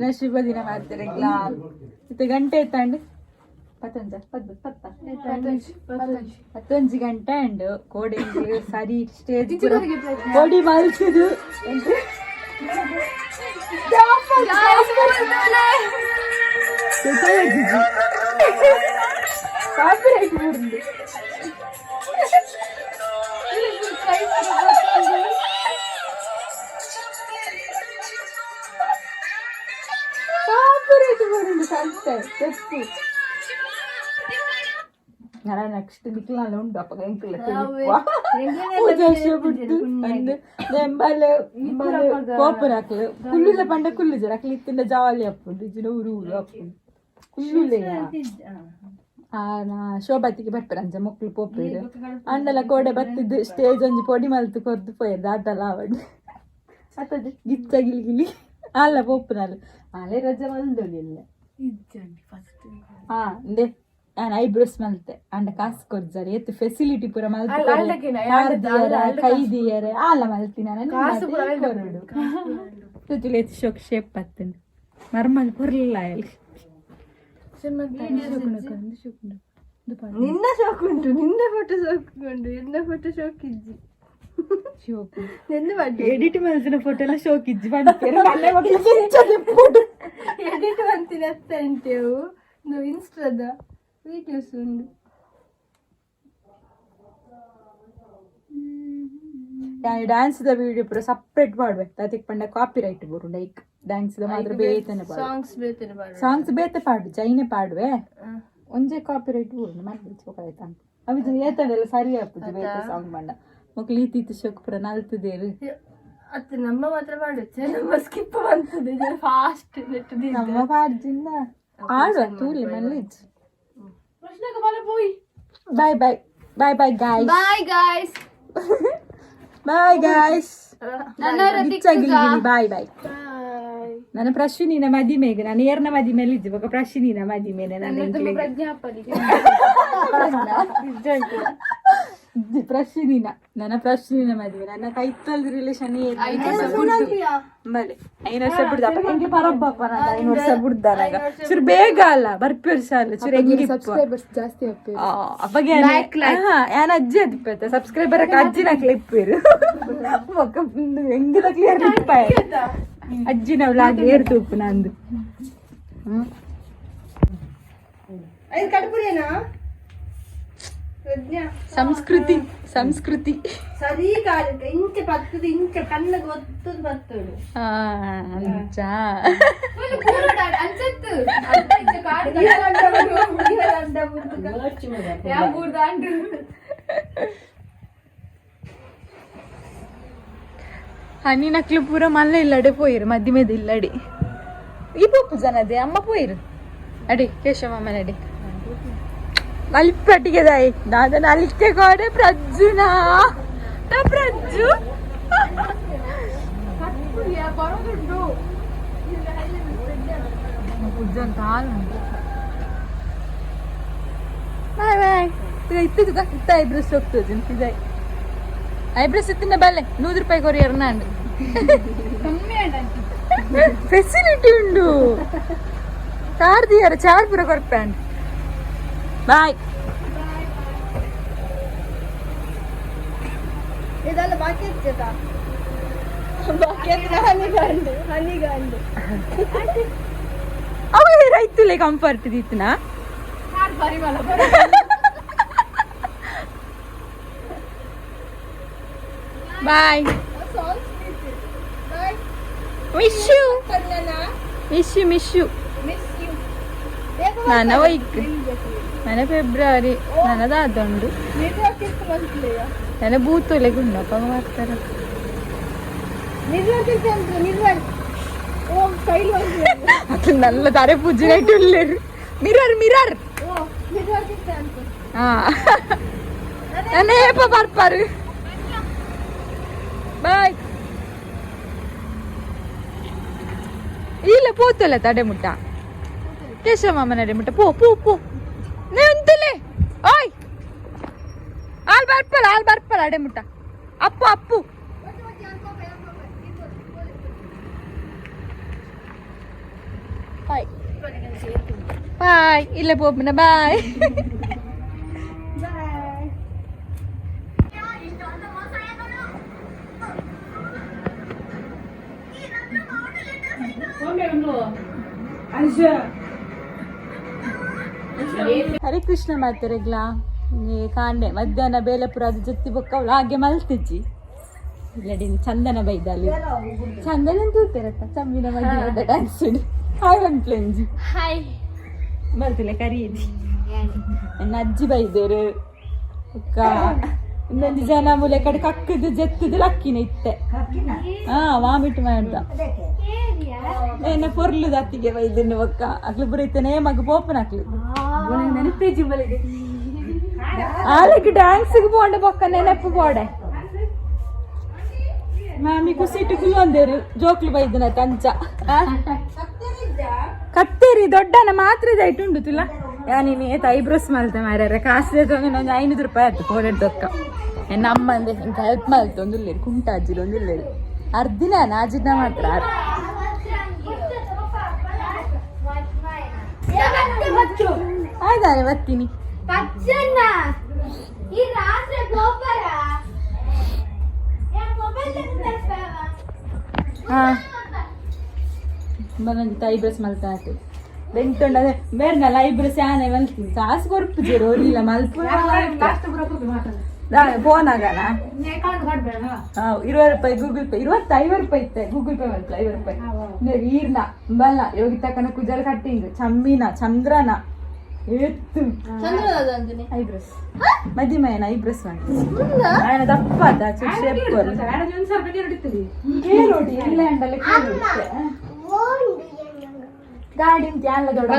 ಕೃಷ್ಣ ಶುಭ ದಿನ ಮಾಡ್ತಾರೆ. ಇತ್ತೆ ಗಂಟೆ ಎತ್ತಂಡು ಪತ್ತೊಂಜ ಪದ್ದು ಪತ್ತ ಪತ್ತೊಂಜಿ ಗಂಟೆ ಅಂಡ್ ಕೋಡೆ ಸರಿ ಸ್ಟೇಜ್ ಕೋಡಿ ಮಲ್ಸುದು. ಕಾಪಿರೈಟ್ ಬೂರ್ದು. ಕಾಪಿರೈಟ್ ಬೂರ್ದು ಸಂತೆ ತೆಪ್ಪು. ನಡ ನೆಕ್ಸ್ಟ್ ನಿಕ್ಲಾಲ ಉಂಡು ಅಪ್ಪಗ ಎಂಕುಲ ಬಿಟ್ಟು ಅಂದ್ ಎಂಬಾಲೆ ಕೋಪರ ಅಕ್ಲು ಕುಲ್ಲುಲ ಪಂಡ ಕುಲ್ಲು ಅಕ್ಲು ಇತ್ತಿಂದ ಜಾಲಿ ಅಪ್ಪುಂಡು ಇಜ್ಜಿನ ಊರು ಊರು ಅಪ್ಪುಂಡು ಕುಲ್ಲುಲೆ. ಆ ನಾ ಶೋಭಾತಿಗೆ ಬರ್ಪೆರ್ ಅಂಚ ಮೊಕ್ಲು ಪೋಪೆರ್ ಅಂಡಲ ಕೋಡೆ ಬತ್ತಿದ್ದು ಸ್ಟೇಜ್ ಒಂಜಿ ಪೊಡಿ ಮಲ್ತ್ ಕೊರ್ದು ಪೋಯೆರ್ ದಾದಲ ಆವಡ್ ಅತ್ತದು ಗಿಚ್ಚ ಗಿಲಿ ಗಿಲಿ ಅಲ್ಲ ಪೋಪುನಲ್ಲ ಆಲೆ ರಜೆ ಮಲ್ದೊಲಿ. ಹಾ ಇಂದೆ ನಾನು ಐಬ್ರೋಸ್ ಮಲ್ತೆ ಅಂಡ ಕಾಸು ಕೊರ್ಜಾರೆ ಏತ್ ಫೆಸಿಲಿಟಿ ಪೂರ ಮಲ್ತ್ ಕಾರ್ ದಿಯರ ಕೈ ದಿಯರ ಆಲ ಮಲ್ತಿನ ಕೊರಡು ತುತುಲು ಏತ್ ಶೋಕ್ ಶೇಪ್ ಬತ್ತುಂಡು ಮರ್ಮಲ್ ಪೊರ್ಲ ಆಯಲ್. ನಿನ್ನ ಶೋಕ್ ಉಂಟು, ನಿನ್ನ ಫೋಟೋ ಶೋಕ್ ಉಂಟು, ಎನ್ನ ಫೋಟೋ ಶೋಕ್ ಇಜ್ಜಿ. ಶೋಕ್. ನಿನ್ನ ಮಾಡಿ ಎಡಿಟ್ ಮಲ್ತಿನ ಫೋಟೋ ಎಲ್ಲ ಶೋಕ್ ಇಜ್ಜಿ ಪನ್ಪೆರ್. ಫೋಟೋ ಎಡಿಟ್ ಮಂತಿನ ಅತ್ತಂಟೆವು ಇನ್ಸ್ಟಾದ ವೀಡಿಯೋಸ್ ಉಂಡು. ಡ್ಯಾನ್ಸ್ ದ ವಿಡಿಯೋ ಪೂರ ಸಪ್ರೇಟ್ ಮಾಡುವೆ. ತಾತಿಕ್ ಪಂಡ ಕಾಪಿ ರೈಟ್ ಬೋರು. ಲೈಕ್ ಡ್ಯಾನ್ಸ್ ದ ಮಾತ್ರ ಬೇತನೆ ಪಾಡು. ಸಾಂಗ್ಸ್ ಬೇತನೆ ಪಾಡು. ಸಾಂಗ್ಸ್ ಬೇತೆ ಪಾಡು, ಜೈನೆ ಪಾಡುವೆ. ಒಂಜೆ ಕಾಪಿ ರೈಟ್ ಬೋರು ಮತ್ತೆ ಚೋಕಾಯ್ತ ಅವಿದು ಏತಂಡೆಲ್ಲ ಸರಿ ಆಪುಜಿ. ಬೇತೆ ಸಾಂಗ್ ಪಂಡ ಮೊಕ್ಲು ಈತ್ ಈತ್ ಶೋಕ್ ಪೂರ ನಲ್ತುದೇರು. ಅತ್ತ ನಮ್ಮ ಮಾತ್ರ ಮಾಡುತ್ತೆ, ನಮ್ಮ ಸ್ಕಿಪ್ ಬಂತದೆ ಫಾಸ್ಟ್ ನೆಟ್. ನಮ್ಮ ಪಾಡ್ಜಿಂದ ಆಡುವ ತೂಲೆ ಮಲ್ಲಿಜ್. Bye bye bye bye guys. Bye guys. Bye guys. Bye bye. ನನ್ನ ಪ್ರಶ್ನಿನ ಮದಿಮೆಗೆ ನಾನು ಏರ್ನ ಮದಿಮೇಲೆ ಇಜ್ಜಿ ಬೊಕ ಪ್ರಶ್ನಿನ ಮದಿಮೇಲೆ ನಾನು ಪ್ರಶ್ನಿನ ನನ್ನ ಪ್ರಶ್ನಿನ ಮದುವೆ ನನ್ನ ಕೈತಲ್ ರಿಲೇಷನ್ ಬಲೆ 5 ವರ್ಷ ಬಿಡ್ದ ಅಪ್ಪ ಹೆಂಗೆ ಪರಬ್ಬಪ್ಪ. ನಾನು 5 ವರ್ಷ ಬಿಡ್ದಾನಾಗ ಚೂರು ಬೇಗ ಅಲ್ಲ ಬರ್ಪಿ ವರ್ಷ ಅಲ್ಲ ಚೂರು ಹೆಂಗೆ ಸಬ್ಸ್ಕ್ರೈಬರ್ಸ್ ಜಾಸ್ತಿ ಆಗ್ತದೆ. ಅಪ್ಪಗೆ ಯಾನ ಅಜ್ಜಿ ಅದಿಪ್ಪತ್ತ ಸಬ್ಸ್ಕ್ರೈಬರ್ ಅಜ್ಜಿನ ಕ್ಲಿಪ್ಪೇರು ಒಕ್ಕ ಹೆಂಗಿದ ಕ್ಲಿಯರ್ ಇಪ್ಪಾಯ ಅಜ್ಜಿನ ವ್ಲಾಗ್ ಏರ್ ತೂಪು ನಂದು. ಐದು ಕಡ್ಪುರೇನಾ ಪ್ರಜ್ಞಾ? ಸಂಸ್ಕೃತಿ ಸಂಸ್ಕೃತಿ. ಸರಿ ಕಾರ್ಯಕ್ಕೆ ಇಂಚೆ ಬತ್ತದ ಇಂಚೆ ಕಣ್ಣಗೆ ಒತ್ತದು ಬತ್ತಡು. ಆ, ಅಂಚ. ಹನಿ ನಕ್ಲು ಪೂರ ಮಲ್ಲ ಇಲ್ಲಡೆ ಪೋಯಿರು ಮದ್ದಿಮೆದ ಇಲ್ಲಡೆ. ಈ ಪೋಪು ಜನದೆ ಅಮ್ಮ ಪೋಯಿರು ಅಡಿ ಕೇಶವ ಅಮ್ಮನಡಿ ಅಲ್ಪಟ್ಟಿಗೆ ದಾಯಿ ದಾದನ ಅಲಿಕ್ಕೆ ಕೋಡೆ ಪ್ರಜ್ಜುನ ತ ಪ್ರಜ್ಜು ಪುಜ್ಜನ್ ತಾಲ್. Boy boy. ಇತ್ತು ಇತ್ತ ಐಬ್ರೋಸ್ ಹೋಗ್ತದೆ ಇದಾಯ್ ಐಬ್ರೋಸ್ ಇತ್ತಿನ ಬಲ್ಲೆ 100 ರೂಪಾಯಿ ಕೊರಿಯರ್ ನಾನು ಫೆಸಿಲಿಟಿ ಉಂಡು ಕಾರ್ ದಿಯಾರ ಚಾರ್ ಪೂರ ಕೊರ್ಪೆ. ಬಾಯ್. ಇದೆಲ್ಲ ಬಾಕಿ ಇರ್ತದ ಬಾಕಿ ಅಂದ್ರೆ ಹನಿಗಂಡು ಹನಿಗಂಡು. ಅವ ರೈತುಲೆ ಕಂಫರ್ಟ್ ದಿತ್ನಾ. ಬಾಯ್. ಬಾಯ್. Miss you. ಕಣ್ಣನ. Miss you, miss you. Miss you. ನನ್ನ ವೈಕ್ ನನ್ನ ಫೆಬ್ರವರಿ ನನ್ನದಾದುಂಡು. ನೆಟ್ವರ್ಕ್ ಇತ್ತು ಮಂತ್ಲಿಯ. ನನ್ನ ಬೂತುಲೆ ಗುಂಡಪ್ಪ ಮಾಡ್ತಾರೆ. ನೆಟ್ವರ್ಕ್ ಇತ್ತು ಅಂತ ನೆಟ್ವರ್ಕ್ ಓ ಫೈಲ್. ಅಕ್ಲು ನಲ್ಲ ತಾರೆ ಪೂಜೆ ಉಳ್ಳೇರು ಮಿರರ್ ಮಿರರ್. ಓ ನೆಟ್ವರ್ಕ್ ಇತ್ತು ಅಂತ. ಹಾ ನನ್ನ ಏಪ ಬರ್ಪಾರು. ಬಾಯ್. ಇಲ್ಲ ಪೋತಲ್ಲ ತಡೆ ಮುಟ್ಟ ಕೇಶವ ಮಾಮನ ಮುಟ್ಟ ಪೋ ಪೋ ಪೋ ನೇ ಉಂತುಲೆ ಓಯ್ ಆಲ್ ಬರ್ಪಲ್ಲ ಆಲ್ ಬರ್ಪಲ್ಲ ಅಡೆ ಮುಟ್ಟ ಅಪ್ಪು ಅಪ್ಪು. ಬಾಯ್ ಇಲ್ಲ ಪೋಪುನ ಬಾಯ್. ಹರೇ ಕೃಷ್ಣ ಮಾತೆರೆಗ್ಲಾ. ಕಾಂಡೆ ಮಧ್ಯಾಹ್ನ ಬೇಲೆಪುರ ಅದು ಜೊತೆ ಬೊಕ್ಕ ಅವಳು ಹಾಗೆ ಮಲ್ತಿಜ್ಜಿ ಇಲ್ಲಡಿ. ಚಂದನ ಬೈದಲ್ಲಿ ಚಂದನ ತೂತೆರತ್ತ ಚಮ್ಮಿನ ಮಧ್ಯಾಹ್ನ ಡ್ಯಾನ್ಸ್. ಹಾಯ್ ಒನ್ ಪ್ಲೇಂಜಿ. ಹಾಯ್. ಮಲ್ತಿಲ್ಲ ಕರಿಯದಿ. ನನ್ನ ಅಜ್ಜಿ ಬೈದೇರು ಅಕ್ಕ. ಇನ್ನೊಂದು ಜನ ಮೂಲೆ ಕಡೆ ಕಕ್ಕದು ಜತ್ತದು ಲಕ್ಕಿನ ಇತ್ತೆ. ಹಾ, ವಾಮಿಟ್ ಮಾಡ್ದ. ಏನ ಪೊರ್ಲು ಅತ್ತಿಗೆ ಬೈದಿನ್ನು ಬೊಕ್ಕ ಅಕ್ಲು ಬುರೈತೇನೆ ಮಗ ಪೋಪನ ಅಕ್ಲು. ನೆನಪೇಜಿ ಮಲ್ಲಿಗೆ. ಆಲಕ್ಕೆ ಡ್ಯಾನ್ಸ್ಗೆ ಪೋಂಡ ಬೊಕ್ಕ ನೆನಪು ಬೋಡೆ. ಮಾಮಿ ಕುಸಿಟ್ಟು ಕುಲ್ಲೊಂದೇರು ಜೋಕ್ಲು ಬೈದನ ತಂಚ ಕತ್ತೇರಿ ದೊಡ್ಡನ ಮಾತ್ರ ಇದಾಯ್ತು ತುಲ. ನೀನು ಏತ ಐಬ್ರೋಸ್ ಮಲ್ತೆ ಮಾರ್ಯಾರ. ಕಾಸು ಒಂದು 500 ರೂಪಾಯಿ ಆಯ್ತು ಕೋಡೆಡ್ ದೊಕ್ಕ. ನಮ್ಮಂದೆ ಇಂಕ ಹೆಲ್ಪ್ ಮಲ್ತು ಒಂದುಲ್ಲೇರು ಕುಂಟಾಜಿರು ಒಂದುಲ್ಲೇರು ಅರ್ದಿನ ನಾಜಿನ ಮಾತ್ರ. ಆಯ್ತಾನೆ ಬರ್ತೀನಿ. ಪಚ್ಚನ್ನ ಈ ರಾತ್ರಿ ಗೋಪರ ಮೊಬೈಲ್. ಹಾ, ಬನ್ನೊಂದು ಐಬ್ರೋಸ್ ಮಲ್ತ ಆಯ್ತು ಬೆಂತೊಂಡ ಅದೇ ಬೇರ್ನಲ್ಲ ಐಬ್ರೋಸ್ ಯಾನೆ ಮಲ್ತೀನಿ. ಕಾಸು ಕೊರ್ಪುಜೇರು ಒರಿಲ್ಲ ಮಲ್ಪ ಫೋನ್ ಆಗಣ. ಹಾ, 20 ರೂಪಾಯಿ ಗೂಗಲ್ ಪೇ, 20 50 ರೂಪಾಯಿ ಇತ್ತೆ. ಗೂಗಲ್ ಪೇ ಮಲ್ಪ 50 ರೂಪಾಯಿ. ಈರ್ನ ಬಲ್ಲ ಯೋಗಿ ತಕನ ಕುಜಲ್ ಕಟ್ಟಿಂಗ್ ಚಮ್ಮಿನ ಚಂದ್ರನ ಎತ್ತು ಐಬ್ರೋಸ್ ಮದಿಮಯನ ಐಬ್ರೋಸ್ ಮಾಡಿ ఆయన ದಪ್ಪ ಅದ ಶೇಪ್ ಕೇಳೋಡಿ ಇಲ್ಲ ಅಂಡಲ್ಲ ಕೇಳೋಡಿ ಗಾಡಿ ಉಂಟು ಅಲ್ಲ ದೊಡ್ಡ.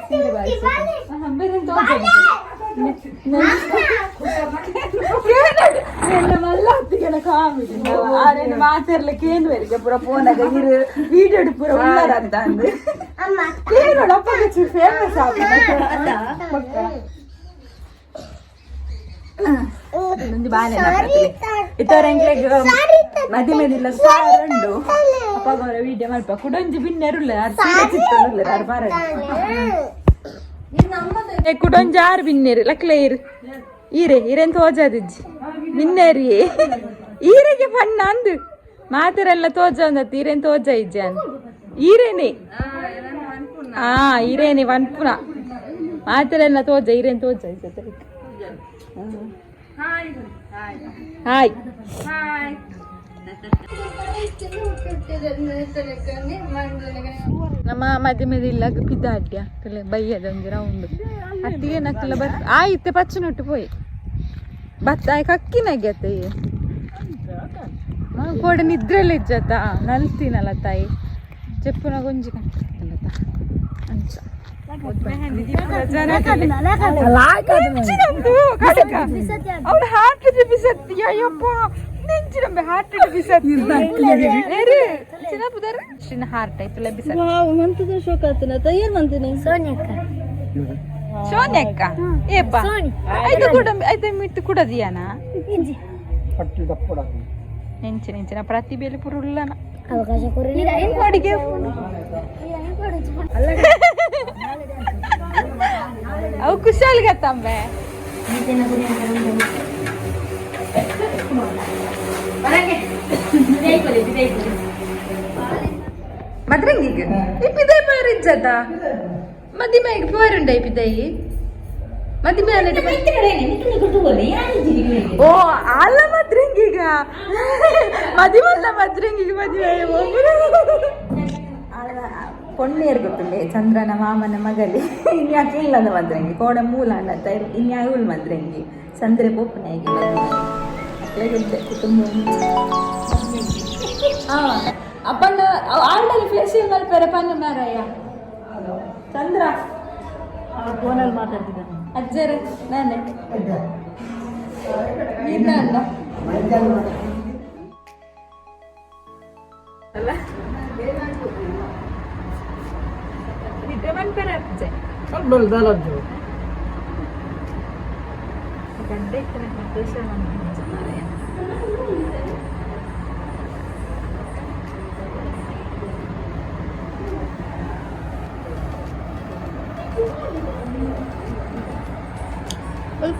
ಸೀರೆ ಬಾರಿಸಿ. ಆಹಾ, ಬೇರೆ ತೋಜ. ಎಲ್ಲ ಮಲ್ಲ ಹೊತ್ತಿಗೆಲ್ಲ ಕಾಮಿಡಿ. ಆರೇನು ಮಾತಾಡ್ಲಿಕ್ಕೆ ಏನು ಬೇರೆ ಪೂರ ಫೋನಾಗ ಇರು ವಿಡಿಯೋ ಪೂರ ಉಳ್ಳಾರ ಅಂತ ಅಂದು ಕೇಳೋಣ. ಅಪ್ಪ ಫೇಮಸ್ ಆಗ ಒಂಜಿ ಬಾಲೆ ಇತ್ತವರ ಎಂಕ್ಲೆಗ್ ಮದಿಮೆದಿಲ್ಲ ಸಾರುಂಡು. ಅಪ್ಪ ಅವರ ವಿಡಿಯೋ ಮಲ್ಪ ಕುಡೊಂಜಿ ಬಿನ್ನೆರುಲ್ಲ ಸೀರೆ ಚಿತ್ತೊಂದುಲ್ಲೆರ್ ಆರ್ ಬಾರ ಕುಡೊಂಜಿ ಆರು ಬಿನ್ನೆರು ಲಕ್ಲೆ ಇರು ಈರೆ ಈರೆನ್ ತೋಜಾದಿಜ್ಜಿ ಬಿನ್ನೆರಿ ಈರೆಗೆ ಪಣ್ಣ ಅಂದು ಮಾತೆರೆಲ್ಲ ತೋಜ ಒಂದತ್ತು ಈರೇನ್ ತೋಜ ಇಜ್ಜಿ ಅಂದ್ ಈರೇನೆ. ಆ ಈರೇನೆ ವನ್ಪುನ ಮಾತೆರೆಲ್ಲ ತೋಜ ಈರೇನ್ ತೋಜ ಇಜ್ಜ. ಹಾಯ್. ನಮ್ಮ ಮಧ್ಯಮದಿಲ್ಲ ಪಿದಾಡ್ಯ ಕಲೆ ಬೈಯದ ಒಂಜಿ ರೌಂಡ್ ಅತ್ತಿಗೆ ನಕ್ಕಲ ಬತ್ ಆಯ್ತೆ ಪಚ್ಚನೊಟ್ಟು ಪೋಯಿ ಬತ್ತ ಆಯ್ ಕಕ್ಕಿನಾಗೆ ಅತ್ತಯ್ಯ ಕೋಡೆ ನಿದ್ರೆಲ್ಲ ಇಜ್ಜತ್ತ ನಲ್ತೀನಲ್ಲ ತಾಯಿ ಚೆಪ್ಪುನ ಗೊಂಜಿ ಕಟ್ಟಲ್ಲ ಅಂಚ. ಅವಳು ಹಾರ್ಟ್ ಬಿಸತ್ತಿ. ಅಯ್ಯಪ್ಪ, ನೆಂಚಿನಂಬೆ ಹಾರ್ಟ್ ಬಿಸತ್ತಿ. ಚಿನ್ನಪುದರ್ ಚಿನ್ನ ಹಾರ್ಟ್ ಆಯ್ತು ಬಿಸತ್ತಿ. ಮಂತದ ಶೋಕ್ ಆತನ ತಯ್ಯಾರ್ ಮಂತಿನ ಸೋನಿಯಕ್ಕ. ಸೋನ್ಯಕ್ಕ ಏಪ್ಪ ಐದು ಕೂಡ ಐದು ಮಿಟ್ಟು ಕೂಡ ದಿಯಾನ ನೆಂಚಿ ನೆಂಚಿನ ಪ್ರತಿಭೆಯಲ್ಲಿ ಪುರುಳ್ಳನ ಅವಕಾಶ ಕೊರಲಿ. ಅಡಿಗೆ ಅವು ಕುಶಾಲ್ಗತ್ತಂಬೆ. ಮದ್ರಂಗಿಗೆ ಇಪ್ಪಿದೈ ಪೋರಿಜ್ಜದ ಮದಿಮೆಗೆ ಪೋರುಂಡ ಇಪ್ಪಿದೈ ಮದಿಮೆ. ಓ ಅಲ್ಲ ಮದ್ರಂಗಿಗ ಮದಿಮಲ್ಲ ಮದ್ರಂಗಿಗೆ ಮದುವೆ ಪೊಣ್ಣೇರ್ ಗೊತ್ತುಂಡೆ ಚಂದ್ರನ ಮಾಮನ ಮಗಲಿ. ಇನ್ಯಾಕೆ ಇಲ್ಲದ ಮದ್ರಂಗಿ ಕೋಡ ಮೂಲ ಅಣ್ಣ ಇನ್ಯಾವುಲ್ ಮದ್ರಂಗಿ ಚಂದ್ರೆ ಪೊಪ್ಪನಾಗಿ ಅಕ್ಲೆಗೆ ಕುಟುಂಬ. ಅಪ್ಪಣ್ಣ ಆಂಡಲ್ಲಿ ಫೇಶಿಯಲ್ ಮಲ್ಪೆರೆ ಪನ್ನ ಮಾರಾಯ ಚಂದ್ರ. ಫೋನಲ್ಲಿ ಮಾತಾಡ್ತಿದ್ದಾನೆ. ಅಜ್ಜರ ನಾನೇ ನೀರ್ನ ಅಲ್ಲ ಅಲ್ಲ ನಿದ್ರೆ ಮನ್ಪೆರೆ ಅಜ್ಜೆ ಗಂಟೆ ಇತ್ತನೆ ಫೇಶಿಯಲ್ ಮಾರಾಯ.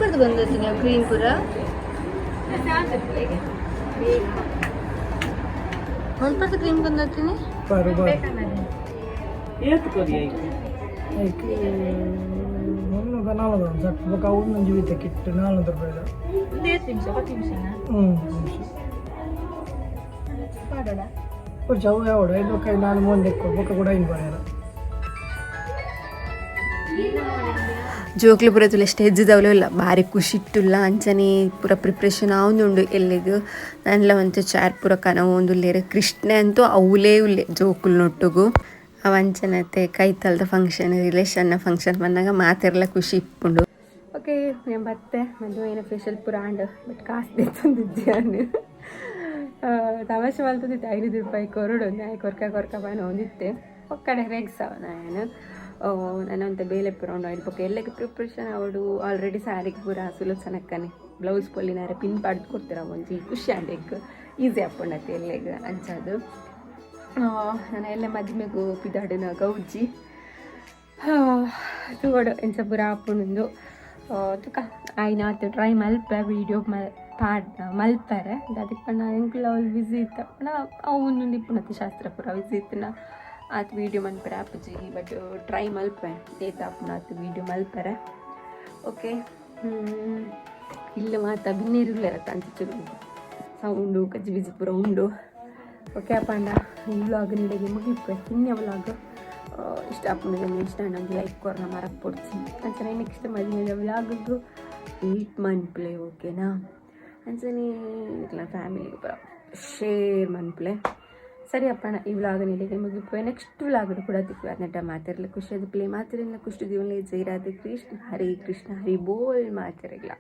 ಮಲ್ಪರ್ದು ಬಂದತ್ತಿನ ಕ್ರೀಮ್ ಪೂರ. ಮಲ್ಪರ್ದು ಕ್ರೀಮ್ ಬಂದತ್ತಿನಿ. ಏತ್ ಕೊರಿ ಐಕ್? ಐಕ್ 300 400 ಸಟ್ ಬೊಕ ಅವು ಒಂಜಿ ವೀತ ಕಿಟ್ 400 ರೂಪಾಯಿ. 5 ನಿಮಿಷ, 10 ನಿಮಿಷ. ಹ್ಞೂ, ಬಟ್ ಅವು ಯಾವಡು ಐದು ಬೊಕ ನಾನು ಮುಂದೆ ಬೊಕ ಕೂಡ ಇನ್ ಬಾರ. ಜೋಕ್ಲು ಪೂರ ತುಲೆ ಸ್ಟೇಜ್ ದವಲೆ ಭಾರಿ ಖುಷಿ ಇಟ್ಟುಲ್ಲ. ಅಂಚನೆ ಪೂರ ಪ್ರಿಪ್ರೇಷನ್ ಆವೊಂದುಂಡು ಎಲ್ಲೆಗ್. ನನ್ಲ ಒಂತೆ ಚಾರ್ ಪೂರ ಕನವೊಂದುಲ್ಲೆರ್. ಕೃಷ್ಣೆ ಅಂತೂ ಅವುಲೇ ಉಲ್ಲೆ ಜೋಕುಲ್ನೊಟ್ಟುಗು. ಅವ ಅಂಚನತೆ ಕೈತಲ್ದ ಫಂಕ್ಷನ್, ರಿಲೇಷನ್ನ ಫಂಕ್ಷನ್ ಬಂದಾಗ ಮಾತೆರ್ಲ ಖುಷಿ ಇಪ್ಪುಂಡು. ಓಕೆ, ഞാൻ ಬತ್ತೆ. ಮದುವೆ ಫೇಶಿಯಲ್ ಪೂರ ಆಂಡ್, ಬಟ್ ಕಾಸು ದೆತ್ತೊಂದಿಜ್ಜಿ. ತಮಾಷೆ ಮಲ್ತೊಂದಿತ್ತೆ. 500 ರೂಪಾಯಿ ಕೊರಡು ಆಯ್ ಕೊರ್ಕ ಕೊರ್ಕ ಬಾನ ಒಂದಿತ್ತೆ. ಒಕ್ಕಡೆ ರೆಗ್ಸವ ನಾನು ನಾನು ಅಂತ ಬೇಲೆ ಪೂರ ಉಂಡು. ಐದು ಬೊಕ್ಕ ಎಲ್ಲಕ್ಕೆ ಪ್ರಿಪ್ರೇಷನ್ ಅವಡು. ಆಲ್ರೆಡಿ ಸ್ಯಾರಿಗೆ ಪೂರ ಸುಲೋಚನಕ್ಕನೆ ಬ್ಲೌಸ್ ಪೊಲಿನಾರೆ ಪಿನ್ ಪಾಡ್ದು ಕೊಡ್ತೀರ. ಒಂಜಿ ಖುಷಿ ಆಂಡ್ ಎಗ್ ಈಸಿ ಆಪುಂಡತ್ತೆ ಎಲ್ಲೆಗ್. ಅಂಚಾದು ನಾನು ಎಲ್ಲ ಮದಿಮೆಗು ಪಿದಾಡಿನ ಗೌಜಿ ತೂವೊಡು ಎಂಚ ಪೂರ ಆಪುಂಡು. ತುಕ ಆಯ್ನಾತ್ ಟ್ರೈ ಮಲ್ಪೆ, ವೀಡಿಯೋ ಮಲ್ ಪಾಡ್ ಮಲ್ಪರೆ. ಅದಕ್ಕೆ ಪಂಡ ಎಂಕುಲ ಅವ್ಲು ಬಿಸಿ ಇತ್ತ ಪಂಡ ಅವು ಒಂದೊಂದು ಇಪ್ಪುನತ್ತೆ ಶಾಸ್ತ್ರ ಪೂರ ಬಿಸಿ ಇತ್ತಿನ ಆತ್ ವೀಡಿಯೋ ಮನ್ಪರೆ ಆಪುಜಿ. ಬಟ್ ಟ್ರೈ ಮಲ್ಪೆ, ಏತ್ ಆಪುಂಡು ಆತ್ ವೀಡಿಯೋ ಮಲ್ಪರೆ. ಓಕೆ, ಇಲ್ಲ ಮಾತ ಬಿನ್ನೇರುಲ್ಲೆರತ್ತ ಅಂಚ ಸೌಂಡು ಕಜ್ಜಿ ಬಿಜಿ ಪೂರ ಉಂಡು. ಓಕೆ ಅಪ್ಪಂಡ, ಈ ವ್ಲಾಗ್ ನಿಮಗೆ ಮುಗಿಪೆ. ಕಿನ್ಯ ವ್ಲಾಗ್ ಇಷ್ಟ ಆಪುಂಡು. ಇಷ್ಟ ಆಂಡ ಲೈಕ್ ಕೊರ್ನ ಮರಪೊಡ್ಚಿ. ಅಂಚನೆ ನೆಕ್ಸ್ಟ್ ಮದಿಮೆದ ವ್ಲಾಗ್ಗು ವೆಯ್ಟ್ ಮನ್ಪುಲೆ, ಓಕೆನಾ? ಅಂಚನೆ ನಿಕ್ಲೆನ ಫ್ಯಾಮಿಲಿಗೆ ಪೂರ ಶೇರ್ ಮನ್ಪುಲೆ. ಸರಿ ಅಪ್ಪಣ್ಣ, ಈ ವ್ಲಾಗ್ ನಿಮಗೆ ಮುಗಿಪೆ. ನೆಕ್ಸ್ಟ್ ವ್ಲಾಗ್ ಕೂಡ ತಿಕ್ಕು. ಅದನ್ನ ಮಾತಿರಲಿ ಖುಷಿಯಾದ ಪ್ಲೇ ಮಾತಿರಲಿಲ್ಲ. ಖುಷಿ ದಿವನ್ಲೆ. ಜೈ ರಾಧೆ ಕೃಷ್ಣ, ಹರೇ ಕೃಷ್ಣ, ಹರಿ ಬೋಲ್ ಮಾತಿರಲ್ಲ.